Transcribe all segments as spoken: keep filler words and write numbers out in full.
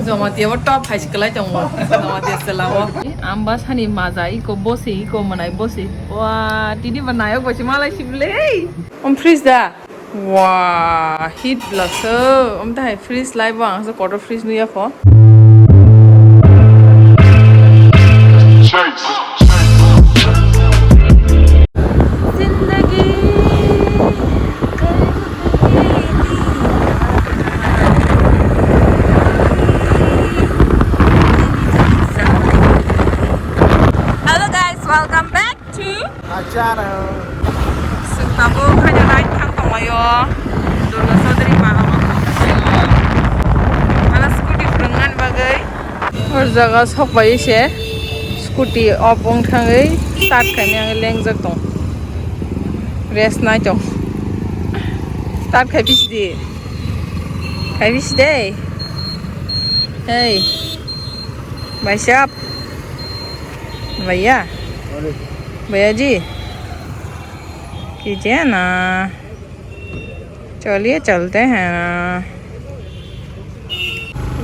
Jamatia bo top hai se kwlai tongo. Jamatia chwla o. Amba sani maja iko bosi, iko mwnai bosi. Wa, tini bo nayok bai se malai sibile. Om fridge da. Wa, heat bla so. Om ta hai fridge lai bo ang so kotor fridge nuya pho. Hello guys, welcome back to my channel. Sung tabuk haino ride thang tonglaio. Durga Chaudhary Park o thang tonglaio. Ano scooty phwrwngmani bagwi. Hor jaga sok bai se scooty off wng thangwi start khaimani ang lengjak tong. Rest nai tong. Start khai bisi di. Khai bisi de. Hey. Bhai sahab. Bhaiya. Bhaiya ji. Kijiye na. Chaliye chalte hain na.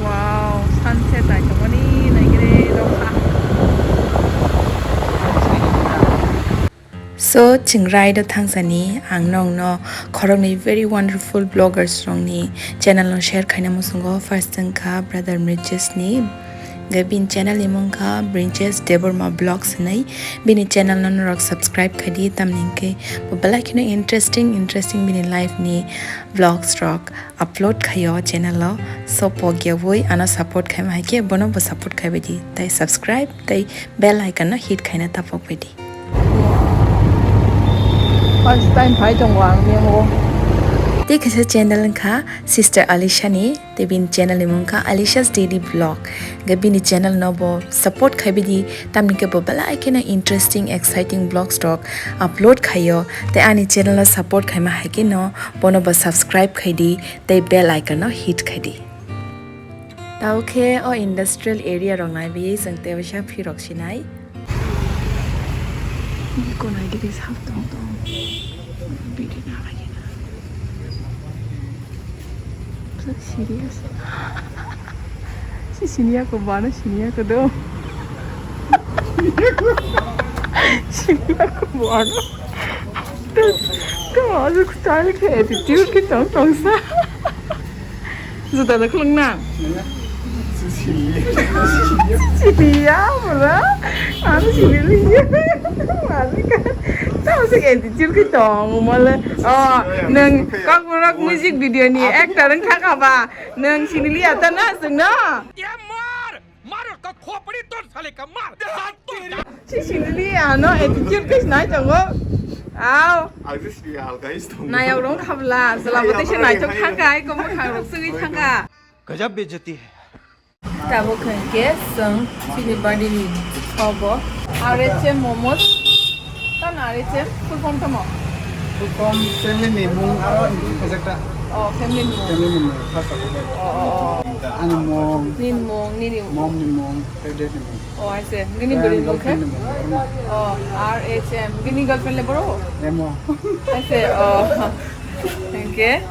Wow, sunset naitongmani naigire nokha. So, chwng ride o thangsani ang nokno khoroknwi very wonderful vloggers rokni channel no share khaina muchungo. First wngkha brother Mriches ni, hwnkhe bini channel ni mung kha Mriches Debbarma Vlogs hinwi. Bini channel no norok subscribe khaidi, tamni hwnkhe bo belai kheno interesting, interesting bini life ni vlogs rok upload khaio channel o. So, pogyawi ano support khaima hai khe bono bo support khaibaidi, tai subscribe tai bell icon no hit khaina tapok baidi. First time phai tongo ang memo. Tei kaisa channel wngkha Sister Alisha ni, tei bini channel ni mung kha Alisha's Daily Vlog. Hwnkhe bini channel no bo support khaibaidi, tamni khe bo belai kheno interesting, exciting vlogs rok upload khaio. Tei ani channel no support khaima hai khe no bono bo subscribe khaidi, tei bell icon no hit khaidi. Tao khe o industrial area rok naiwi chwng tei waisa phirok sinai. Biko naidi khe sak tong tong. Bidi na lagi na. So serious. Si siniya ko bana siniya ko do. Siniya ko bana. To, to ajuk style khe attitude khe tong tong sa. Juta da khulung na. Siniya mura. Ano siniliya. Mari ka. Tamo se attitude khe tong male. Oh, nang kok murak music video ni actor wng kha kha ba. Nang siniliya ta na sung na. Maro ka khopri tor sale ka mar. Si sinili ano attitude khe sinai tongo. Au. Ang se sini alga is tongo. Nayok rong khabla, sela bote se naitok thangka, ai ko mokhang rok sugui thangka. Gajab bejati hai. Tabuk hwnkhe chwng chini body ni thogo. R H M momos. Tamo R H M full form tamo? Full form family ni mung aro ni kajakta. Oh, family ni mung. Family ni mung, first of all. Oh, oh, oh. Ani mung. Nini mung, nini. Mom ni mung, tei dad ni mung. Oh, I see. Nini bwrwi ni mung khe? Girlfriend ni mung, Roma. Oh, R H M. Nini girlfriend le boro? Emo. I see. Oh. Thank you.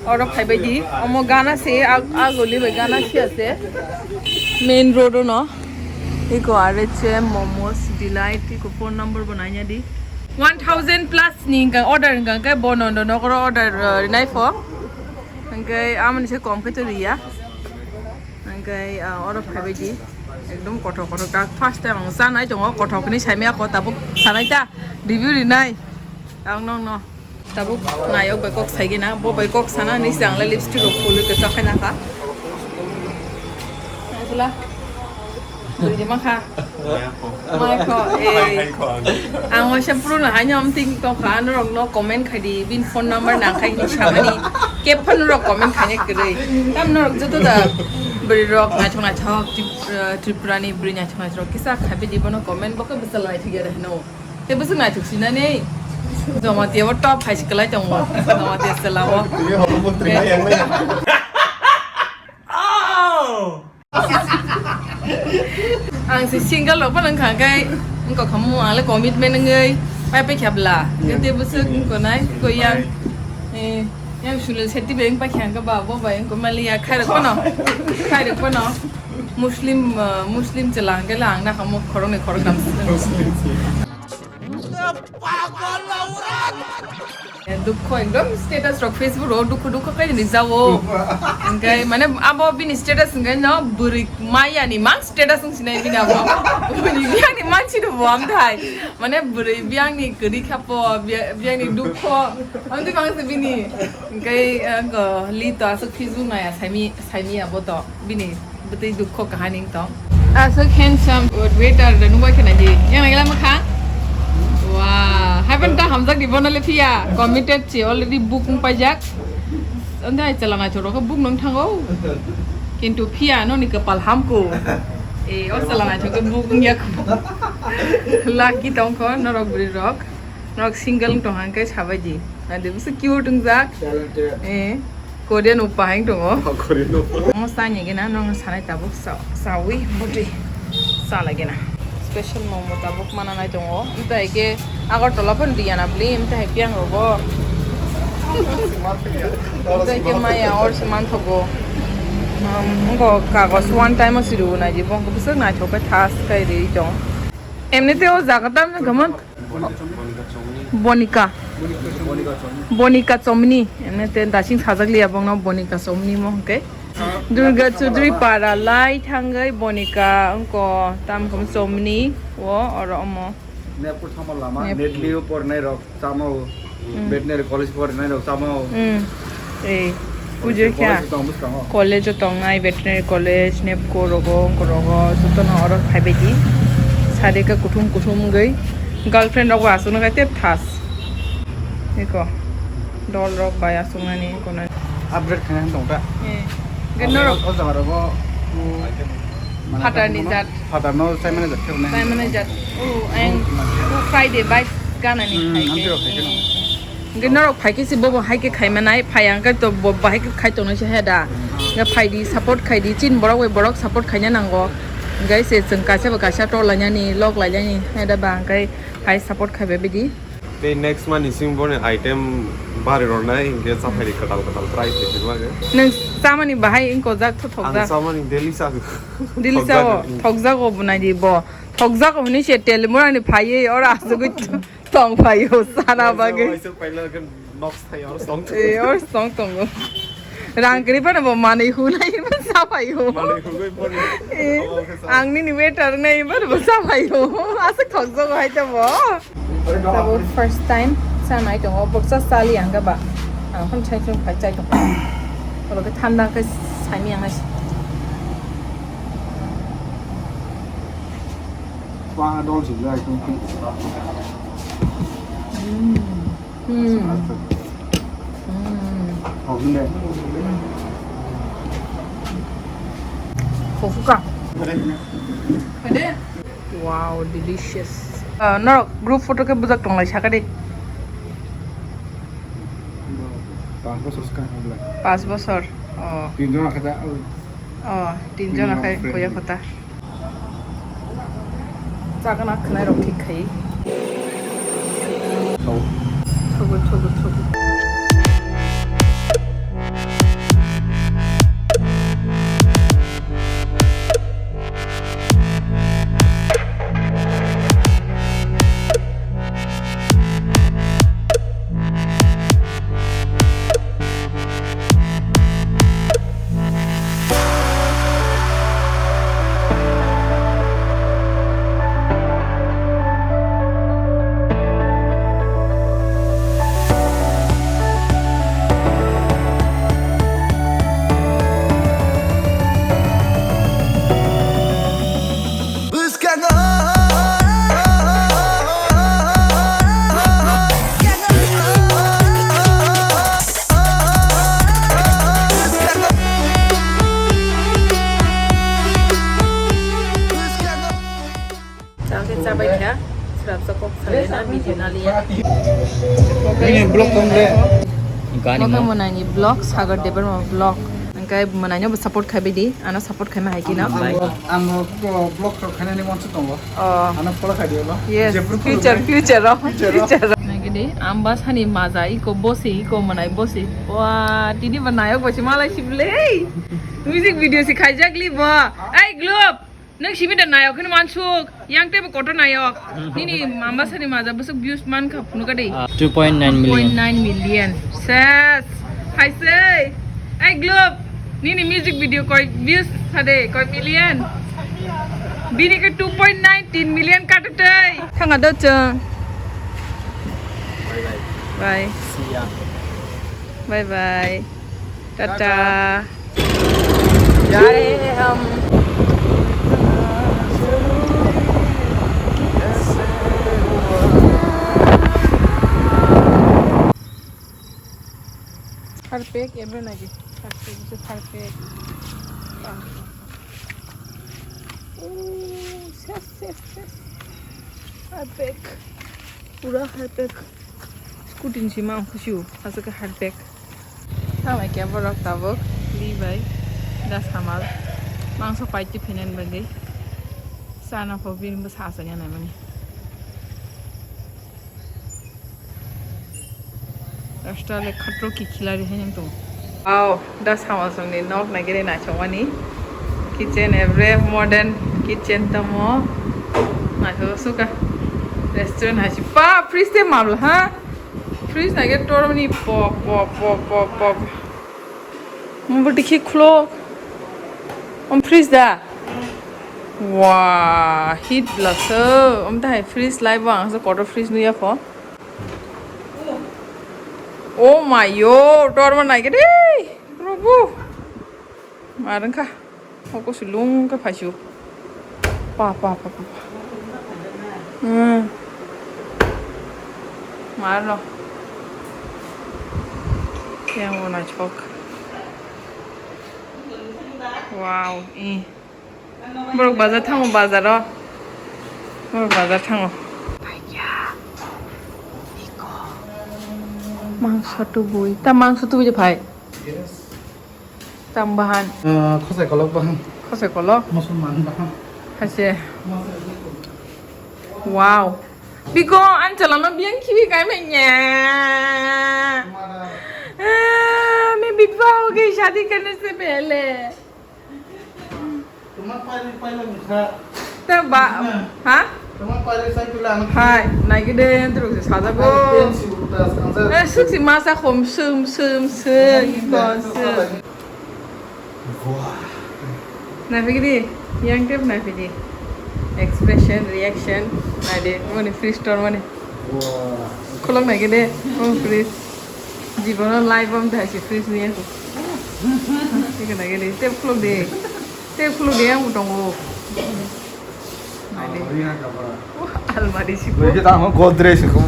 Oro phaibai di. Omo gana se, a, a goli bai gana se ase. Main road o no. Iko R H M, momos, delight, iko phone number bo naina di. One thousand plus ni hwnkha order hwnkha khe bo nondo nokro order, uh, rinai pho. Hwnkhe amoni se kom khe to riya. Hwnkhe, uh, oro phaibai di. Ekdom kothok kothok ta first time ang chanai tongo, kothok hinwi saimaya kho tabuk sanai ta review rinai. Ang nong no. Tabuk nayok bai kok saigina, bo bai kok sana ni se ang le lipstick rok phulwi kwchak khai nakha. Naisla. Bwrwi de makha. Mai kho, eh. Ang waisa puruna haino amting tongkha, norok no comment khai di, bin phone number nang khai hinwi samani. Kep phano norok comment khaina kwrwi. Tam norok joto da bwrwi rok naithok naithok, Trip-, eh, Tripura ni bwrwi naithok naithok kisa khai di bono comment, bo khe bwsala naithok ya da hino. Tei bwswk naithok sinani. Jamatia bo top hai se kwlai tongo. Jamatia chwla o. Tini hobo mantri hai yang nai. Ang se single rok phano wngkha khe wngkha khamu ang le commitment wngwi pai pai khabla. Tei bwswk wngkha nai koyan. Eh. Yang Sunil Shetty bai wng paikha hwnkhe ba, bo bai wngkha maliya khairok phano, khairok phano Muslim, uh, Muslim chwla hwnkhe le ang nakhamo khoroknwi khoroktham. Dukho ekdom status rok Facebook ro dukho dukho khai ni jao. Hwnkhe mane abo bini status hwnkhe no bwrwi maya ni mang status wng sinai bini abo. Bini biyang ni mansi do bo amthai. Mane bwrwi biyang ni kwrwi kha po, biya-, biyang ni dukho. Amtwi mang se bini. Hwnkhe, uh, go li to aswk Facebook naya saimi, saimi abo to bini. Bwtwi dukho kahani wng tong. Aswk handsome waiter da nungbai khna di. Yang lama kha. Wah, happen ta hamjak di bono le phiya. Committed chi already book wng paijak. Ande ai chala nai choro khe book nung thango. Kintu phiya no ni kapal hamko. Eh, o chala nai choro book wng yak. Lucky tong kho norok bwrwi rok. Norok single wng tong hang khe sabai di. Ande bwswk cute wng jak. Talented. Eh. Korean uppa hai tongo. Oh, Korean uppa. Momo sa ni gina nong sanai tabuk sa, sawi budi sa lagi na. Special momo tabuk mana nai tongo. Mtai ke Agartala pun dia na bli, mtai hai piang rogo. Mtai ke maya or se man thogo. Um, ngo kagos one time o siru na ji bong ko bwswk naithok khe thas kai ri tong. Emni te o jaga tam na gaman. Bonika. Bonika Chomni. Ene te dasing sajak liya bongno Bonika Chomni mo hwnkhe. Durga Chaudhary para lai thangwi Bonika wngko tam khe Chomni o oro omo. Nepko thangma lama, Nep- Netlio pornai rok chama o. Hmm. Veterinary college pornai rok chama o. Hmm. Ei, pujo kya? College tong bwskango. College o tongnai, veterinary college, nepko rogo, wngko rogo, jotono oro phaibai di. Sarika kuthum kuthum wngwi. Girlfriend rok bo aswk nw khe tei thas. Eko. Dol rok bai aswk nani, eko nani. Upgrade khaina tong ta. Eh. Hwnkhe norok o jaga rogo, mm, mane phatar ni jat. Phatar no sai mane jat khe nai. Sai mane jat. O, ang Friday bai gana ni khai khe. Hmm, ang tiro khai khe no. Eh, eh. Hwnkhe norok phai khe se bobo hai khe khai manai, phai ang khe to bo bahai khe khai tongnai se he da. Hwnkhe phai di, support khai di, chin borok bai borok support khaina nango. Hwnkhe se chwng kaisa bai kaisa tor lainani, lok lainani he da ba hwnkhe phai support khai bai bidi. Tei next month ni simi boni item bari rwnai, hwnkhe chaphai di kwtal kwtal try khai khe bagwi. Nwng chamani bahai wngkojak tho thokjak. Ang chamani daily cha. Daily cha o, thokjago bo nai di bo. Thokjago hwnwi se Telimura ni phaiwi oro asugwi. Tong phaio sana bagwi. Waisa paila khe nok thai oro song. Eh, oro song tongo. Rang kwrwi phano bo manwi hunai sa phaio. Manwi hugwi phone. Eh, ang nini waiter nai phano bo sa phaio. Aswk thokjago hai ta bo. Tabuk first time chanai tongo, boksa chali ang ba. Ang phano chai chai phai chai tongo. Oro khe thanda khe saimi ang hai. Ba dol si lai tung. Hmm. Hmm. Hmm. Oh, hindi. Kofuka. Pwede? Wow, delicious. Ah, norok group photo khe bujak tonglai saka de. Pas bosor swkang hwnlai. Pas bosor. Oh. Tinjon akhe ta. Oh, tinjon akhe koya kota. Chakna khwnai rok thik khai. Thogo, thogo, thogo. Chakhe chabai kha, srapsa kok salena video naliya. Ini vlog tong de. Gani mo. Mokhe mwnani vlog, Sagar Debbarma vlog. Ang Kai mwnai no bo support khai bai di, ano support khai ma hai kino. Ang, ang, ang, uh, vlog rok khainani mansu tongo. Oh. Ano follow khai di ulo. Yes, future, future rok. Future rok. Future rok. Nai gidi, ang ba sani maja iko bosi, iko mwnai bosi. Wah, tini ba nayok bosi malai sible. Music video si khaijak li bo. Ai, Globe. Nang simi da nayok hini mansuk, yang tebo kotor nayok. Nini mamba sani maja besok views man kha phunu ka dei. Ah, two point nine million. Point nine million. Ses. Hai sei. Ai Globe. Nini music video koi views sa dei, koi million. Bini ke two point nine, tin million kata tei. Thanga do chang. Bye. See ya. Bye bye. Tata. Tata. जा रहे हैं हम। Harpek, emre nagi. Harpek, itu harpek. Oh, ses, ses, ses. Harpek. Pura harpek. Scooty ni sima ang khusiu. Aswk harpek. Tamo khe borok tabuk li bai da samal mangso paiti phinan bagwi chana pho bini bwsa aswk ya naimani. Rasta le khatro ki khilari hai nang tongo. Wow, da samal songni nok nagiri naisongmani. Kitchen every modern kitchen tamo. Naisok suka restaurant hai si pa fridge te mal ha. Fridge nage tormani pop, pop, pop, pop, pop. Mubul tikhi khlok. Om fridge da? Wah, heat bwlasa. Om tahai fridge lai bo ang se kotor fridge nuya kho. Oh my yo, torma nai gede. Prabhu. Marang kha. Oko sulung khe phaisio. Pa, pa, pa, pa, pa. Hmm. Marno. Yang wana chok. Wow, i. Borok bazar thango, bazaro. Borok bazar thango. Mangso tubui. Ta mangso tubui je phai. Tam bahan. Eh, khosai kolok bahan. Khosai kolok? Musulman bahan. Haise. Wow. Biko, an chalama biang kiwi kai me nya. Ah, main bidwa ho gayi, shadi karne se pehle. Tuma paile paile mukha. Ta ba, ha? Tuma paile sai pila ang. Hai, nai gede, terus saja go. Pen si buta sangsa. Eh, suksi masa khom sum sum sum, ikon sum. Wah. Naiphaikhe di, yang tep naiphaikhe di. Expression, reaction, naidi, mani fridge tor mani. Wah. Khulok naikhe de, oh fridge. Jibono life om thaisi fridge ni aku. Iko naikhe di, tep khulok di. Tep khulok di, yang tongo. Naidi. Almari si. Lagi tak mau Godrej aku.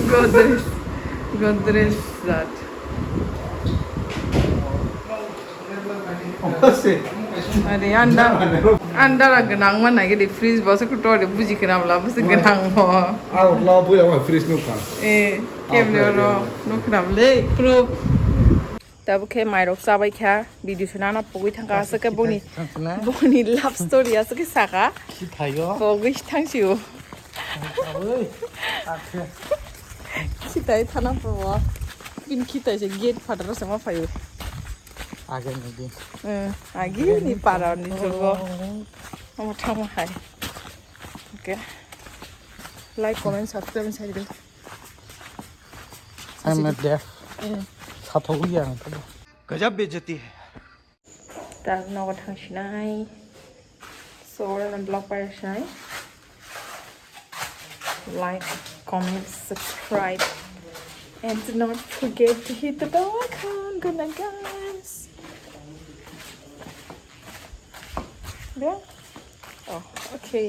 Godrej. Godrej zat. Ade andar, andar gwnang ma nai gede fridge bo se kuto de buji khna bla bo se gwnang mo. Ah, lo bu ya fridge nukha. Eh, kemne ro nukna bla proof. Tabuk khe mairok chabai kha, video se nana pogwi thangkha, aswk khe boni, boni love story aswk khe sakha. Khithayo. Pogwi thangsio. Oi, akhe. Khitai thana pogwi. Bini khitai se gate phataro se ma phaio. Age ni di. Eh, agi ni para ni jogo. Omo thangma hai. Okay. Like, comment, subscribe, and share. I'm not deaf. Eh. Sathok ya. Gajab bejati hai. Tak nogo thang sinai. So, oro no vlog pai sinai. Like, comment, subscribe, and do not forget to hit the bell icon. Good night, guys. Yeah. Oh, okay.